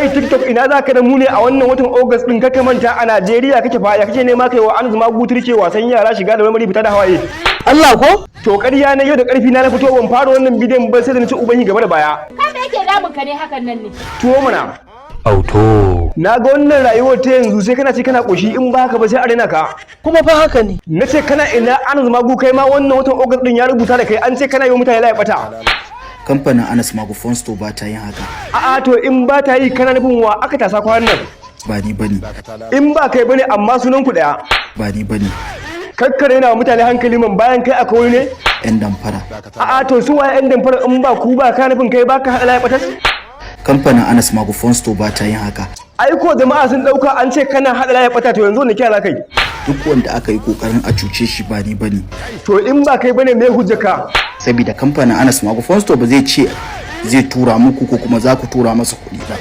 Kai TikTok, ina za ka da mu ne a wannan watan August din? Kaka manta a Najeriya kake fa. Ya kake nema kai wa Anas Magu turke? Wasan yara, shiga da marmari, fita da hawaye. Allah ko? To, ƙarya na yau da ƙarfi na na fito. Ban fara wannan bidiyon ba sai da na ci ubangi gaba da baya. Kai, me yake damun ka ne hakan nan ne? Tuwo mana. Auto. Na ga wannan rayuwar ta yanzu sai kana ci kana koshi, in ba haka ba sai a raina ka. Kuma fa haka ne. Na ce kana ina, Anas Magu? Kai ma wannan watan August din ya rubuta da kai, an ce kana yi wa mutane laye bata. Kamfanin Anas Magu Phone Store ba ta yin haka. A'a, to in ba ta yi, kana nufin wa aka tasa kwanan nan? Ba ni bane. In ba kai bane, amma sunan ku daya. Ba ni bane. Kakkare na mutane hankali man, bayan kai akwai wani ne. Yan damfara. A'a, to su waye yan damfara in ba ku ba? Kana nufin kai baka haɗa laye batas? Kamfanin Anas Magu Phone Store ba ta yin haka. Ai ko jama'a sun dauka an ce kana haɗa laye bata. To yanzu ne kira za kai? Duk wanda aka yi kokarin a cuce shi, ba ni bane. To in ba kai bane, me hujjaka? Saboda kamfanin Anas Magu Phone Store ba zai ce zai tura muku ko kuma za ku tura masa kuɗi ba.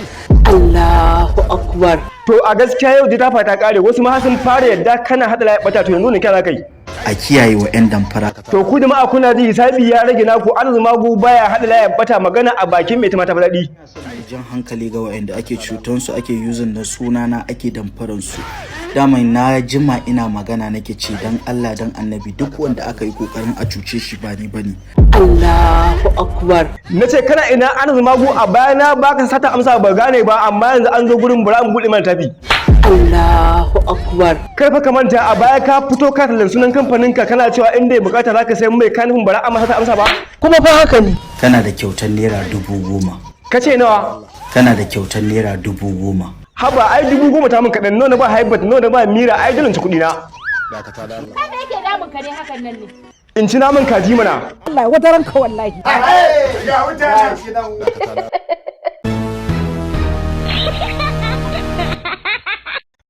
Allahu akbar. To a gaskiya yau ta fata kare, wasu ma sun fara yadda kana haɗa laye bata. To yanzu ne kira za kai? A kiyaye wa yan damfara. To ku jama'a kuna ji, hisabi ya rage naku. Anas Magu baya haɗa laye bata, magana a bakin mai tumata daɗi. Jan hankali ga waɗanda ake cutansu, ake using na sunana ake damfaran su. Dama na jima ina magana, nake ce dan Allah dan Annabi, duk wanda aka yi kokarin a cuce shi, ba ni bane. Allahu akbar. Na ce kana ina, Anas Magu? A baya na baka sata amsa, ba gane ba, amma yanzu an zo gurin bara mu buɗe mana tafi. Allahu akbar. Kai fa ka manta a baya ka fito ka tallan sunan kamfanin ka, kana cewa inda ya bukata zaka sayi mai, ka nufin bara amma sata amsa ba. Kuma fa haka ne. Kana da kyautar ₦10,000. Ka ce nawa? Kana da kyautar ₦10,000. Haba, ai 10,000 ta min kaɗan. Nawa na ba Haibat, nawa na ba Mira? Ai dole in ci kuɗi na. Kai, me yake damun ka ne hakan nan ne? In ci naman kaji mana. Allah wata ranka wallahi. Ga wuta nan.